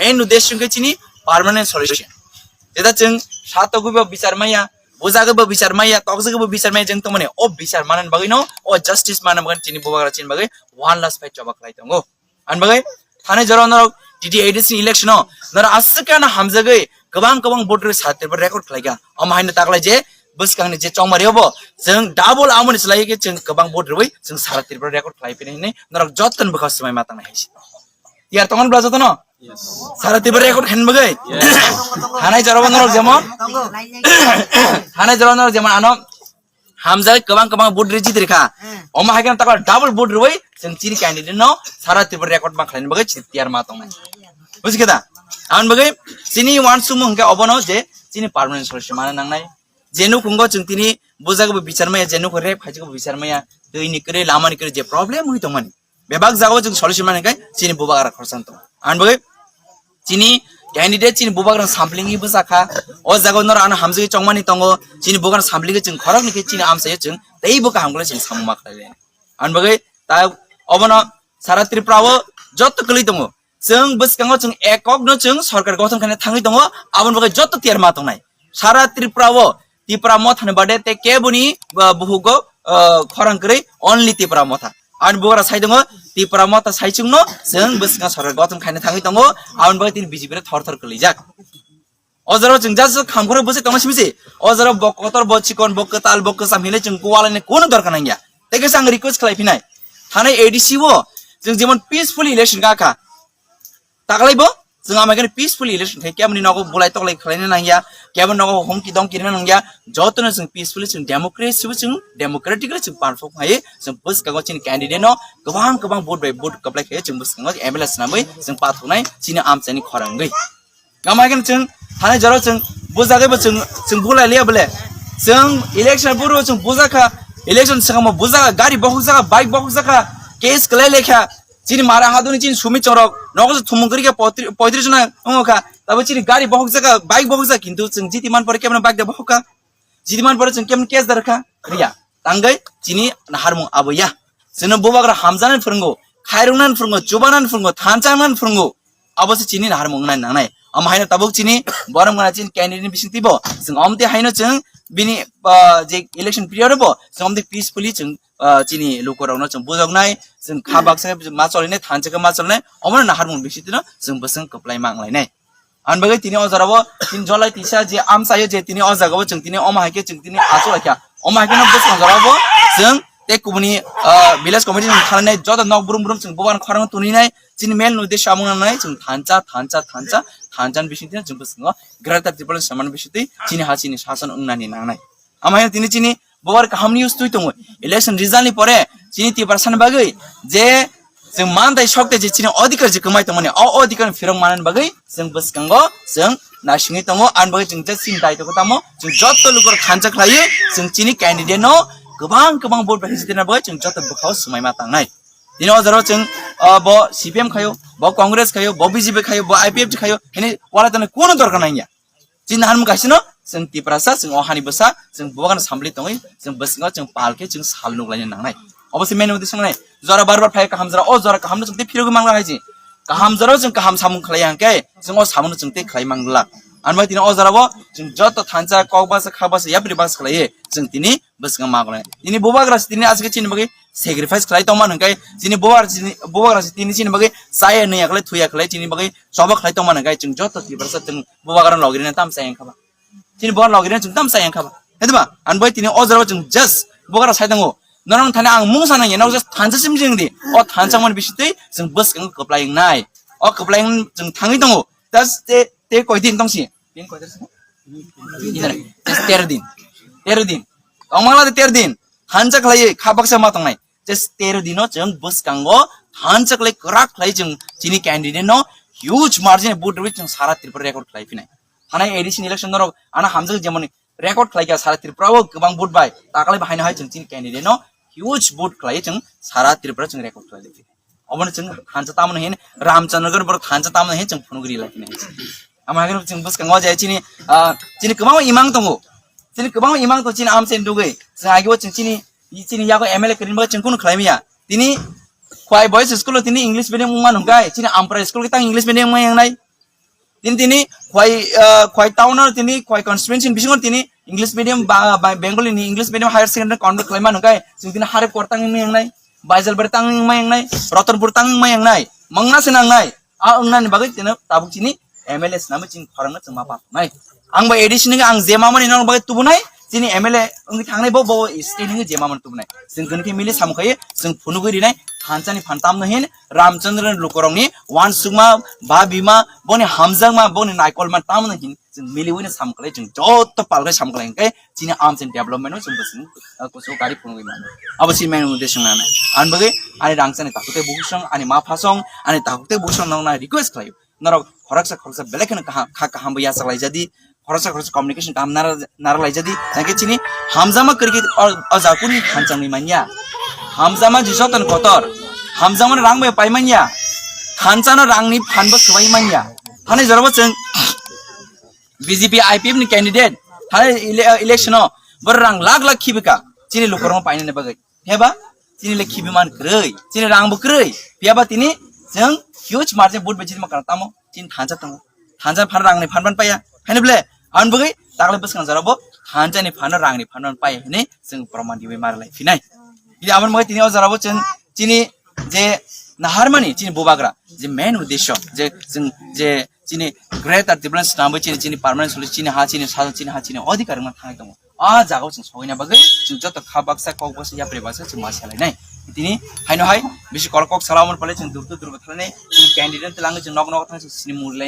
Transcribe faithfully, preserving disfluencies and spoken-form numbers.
Main uddesho hwnkhe chini permanent solution. Jeta chwng satogwi bo bichar maya, bujagwi bo bichar maya, tokjagwi bo bichar maya, chwng tongmani o bichar manani bagwino, o justice manani bagwino chini bubagra chini bagwi one last fight choba khlai tongo. Ani bagwi thanai jora norok T T A D C election o norok aswk khe ano hamjagwi kwbang kwbang vote rwi sara Tripura record khlaikha. Omo haino taklai je bwskangni je chongmari obo chwng double amoni swlaiwi khe chwng kwbang vote rwi chwng sara Tripura record khlai phini hinwi norok jotono bwkhao swmai ma tangnai hai se. Tiyar tongo bwla jotono? Sara Tripura record khaina bagwi. Thanai jora bo norok jemon, thanai jora norok jemon ano hamjagwi kwbang kwbang vote rwi jiti rikha. Hmm. Omo hai kheno takla double vote rwi chwng chini candidate no sara Tripura record ma khlaina bagwi chwng tiyar ma tongnai. Buji khe da? Aboni bagwi chini uansukmung hwnkhe obono je chini permanent solution mana nangnai. Je nukhungo chwng tini bujagwi bo bichar maya, je nukho rep khaijagwi bo bichar maya, twi ni kwrwi, lama ni kwrwi je problem wi tongmani. Bebak jagao chwng solution mani khe chini bubagra khorsa tong. Ani bagwi chini candidate chini bubagra sampling bwsa kha. O jagao noro ano hamjagwi chongmani tongo. Chini bubagra sampling chwng khoroknwi khe chini amchaio chwng teibo kaham khlai chwng samung ma khlai le. Ani bagwi ta obono sara Tripura o joto kwlwi tongo. Chwng bwskango chwng ekok no chwng sorkar gothon khaina thangwi tongo. Aboni bagwi joto tiyar ma tongnai. Sara Tripura o Tipra Motha ni bade te keboni, uh, buhugo, uh, khorang kwrwi only Tipra Motha. Ani bugra sai tongo Tipra Motha saichung no chwng bwskango sorkar gothon khaina thangwi tongo. Aboni bagwi tini B J P re thor thor kwlijak. O jora chwng just khamkhoro bwsai tongma simi se. O jora bo kotor, bo chikon, bo kwtal, bo kwcham hinwi chwng kuwalaini kuno dorkar nangya. Tei khe ang request khlai phinai. Thanai A D C o chwng jemon peaceful election ka kha. Taklai bo chwng ama khe peaceful election khai keboni nogo bulai toklai khlaina nangya, keboni nogo hongki dongki rina nangya, jotono chwng peacefully chwng democracy bo chwng democratically chwng perform khai chwng bwskango chini candidate no kwbang kwbang vote bai vote kwplai khai chwng bwskango M L A swnamwi chwng pathoknai chini amchaini khorang wngwi. Ama khe chwng thani jora chwng bujagwi bo chwng chwng bulai liya bole chwng election buro chwng bujakha, election swkangma bujakha, gari bokhok jakha, bike bokhok jakha, case kwlai lekha. Chini mara haduni chini sumi chorok nogo se thumung kri khe poitri-, poitris jona wngkha. Tabo chini gari bohok jaka, bike bohok jaka, kintu chwng jiti man pore kemana bike da bohok kha. Jiti man pore chwng kemana case dar kha. Riya. Tanggai chini naharmung aboya. Chwngno bubagra hamjana phwrwngo, khairungna phwrwngo, chubana phwrwngo, thanchangna phwrwngo. Abo se chini naharmung nai nangnai. Am haino tabuk chini borom gana chini candidate ni bising tibo. Chwng omte haino chwng bini, ah, je election period bo chwng omte peacefully chwng ah, chini lukurokno chwng bujoknai, chwng kha baksa khe ma cholinai, thansa khe ma cholinai, omono naharmung bisitino chwng bwswng kwplai ma wnglainai. Ani bagwi tini o jorao tini jolai tisa je amchaio je tini o jagao chwng tini omo hai khe chwng tini achuk laikha. Omo hai kheno bwswng jorao chwng tei kubuni, ah, village committee ni thangnai joto nok brum brum chwng bubagra khorang tuninai, chini main uddesho amung nangnai chwng thansa, thansa, thansa, thansa ni bisingtwi chwng bwswngo Greater Tipraland samani bisingtwi chini ha chini sason wngnani nangnai. Amai tini chini bubagra kaham news twi tongo. Election result ni pore chini Tiprasa ni bagwi je chwng mantai sokte je chini odhikar je kwmai tongmani, o odhikar ni phirok manani bagwi chwng bwskango chwng naisingwi tongo. Ani bagwi chwng je chini daitwkho tamo chwng jotto lukurok thansa khlaiwi chwng chini candidate no kwbang kwbang vote bai jitirna bagwi chwng jotto bwkhao swmai ma tangnai. Tini o jorao chwng, ah, bo C P M khaio, bo Congress khaio, bo B J P khaio, bo I P F T khaio, hini wala tani kuno dorkar nangya. Chini hanmung kaisino, chwng Tiprasa, chwng o hani bwsa, chwng bubagrano sambli tongwi, chwng bwskango chwng pal khe chwng sal nuklaina nangnai. Obo se main uddesho wngnai. Jora bar bar phai kaham jora, o jora kahamno chwng tei phirogwi mangla hai se. Kaham jorao chwng kaham samung khlai ya hwnkhe, chwng o samungno chwng tei khlai mangla. Ani bagwi tini o jorao chwng joto thansa, kok basa, kha basa, yapri basa khlaiwi chwng tini bwskango ma khlai. Tini bubagra se tini aswk chini bagwi sacrifice khlai tongma hwnkhe, chini bubagra chini, bubagra se tini chini bagwi chaya nwiya khlai, thuya khlai, chini bagwi choba khlai tongma hwnkhe, chwng joto Tiprasa chwng bubagra logirina tam chaya wngkha ba. Chini bubagra logirina chwng tam chaya wngkha ba. Hedi ba? Ani bagwi tini o jorao chwng just bubagra sai tongo. Norok thani ang mungsa nangya, norok just thansa sim jeng di. O thansa mani bisitwi chwng bwskango kwplai wngnai. O kwplai wng chwng thangwi tongo. Just te, te koi din tongsi? Din koi din? Din, tero din. Tero din. Tongmangla de tero din. Thansa khlaiwi kha baksa ma tongnai. Just tero dino chwng bwskango thansa khlai kwrak khlai chwng chini candidate no huge margin vote rwi chwng sara Tripura record khlai phinai. Thanai A D C ni election norok ano hamjak jemon record khlai kha sara Tripura o kwbang vote bai. Taklai bahaino hai chwng chini candidate no huge vote khlai chwng sara Tripura chwng record khlai phinai. Obono chwng thansa tamoni hin Ramchandranagar borok thansa tamoni hin chwng phunugri lai phinai. Ama haino chwng bwskango je chini, ah, chini kwbangma imang tongo. Chini kwbangma imang tongo chini amchaini dugwi. Chwng ageo chwng chini, chini yago M L A kwrwini bagwi chwng kunu khlai maya. Tini Khwai Boys School o tini English medium wngma nungkha. Chini Ampra School khe tang English medium wngma yangnai. Tini tini Khwai, ah, Khwai town o tini Khwai constituency ni bisingo tini English medium ba, ba Bengali ni English medium higher secondary convert khlaima nungkai chwng tini harep kor tang wngma wngnai, baijal ber tang wngma wngnai, Ratanpur tang wngma wngnai, mangna se nangnai. A wngnani bagwi tini tabuk chini M L A swnamwi chini khorangno chwng ma pa nai. Ang bai A D C nungwi ang je mamani nang bagwi tubunai, chini M L A wngwi thangnai bo, bo state nungwi je mamani tubunai. Chwng kwnwi khe mili samung khayo, chwng phunugwi rinai, thansa ni phan tamno hin, Ramchandra ni lukurokni uansukma, ba bima, boni hamjakma, boni naikolma tamno hin, chwng miliwino samung khlai, chwng joto palkhai samung khlai, hwnkhe chini amchini development no chwng bwswng, uh, kusu gari phunugwi mano. Abo si main uddesho nana. Ang bagwi ani rangchani takhuk tei bukhuk song, ani ma phasong, ani takhuk tei bukhuk song nokna request khlaio. Norok khoroksa khoroksa belai kheno kaham, kha kaham bo yachak laijadi, khoroksa khoroksa communication kaham nara, nara laijadi. Nangkhe chini hamjakma kwrwi khe o, o jaga kuni thansa wngwi manya. Hamjakma je jotono kotor, hamjakmano rang bai pai manya, thansano rangni phan bo swbai manya. Thani jorabo chwng B J P I P F ni candidate, thani ele-, election o bo rang lakh lakh khibika chini lukurokno painani bagwi. Heba chini le khibi man kwrwi, chini rang bo kwrwi. Phiyaba tini chwng huge margin vote bai chini makana tamo chini thansa tongo. Thansa phan rangni phan ban paya. Haino ble, ang bagwi tagle bwskang jora bo thansa ni phan rangni phan ban paya hini chwng proman diwi mar lai phinai. Bini amon mo tini o jora bo chwng chini je naharmani chini bubagra je main uddesho je chwng je chini greater Tipraland swnamwi chini, chini permanent solution chini ha, chini sa, chini ha, chini odhikar wngna thangwi tongo. A jagao chwng sogwina bagwi chwng joto kha baksa, kok baksa, yapri baksa chwng ma salainai. Tini haino hai bisi kol kok sala omo pale chwng durtu durgo thalani chwng candidate twlangwi chwng nok nok thang chwng sini murlai.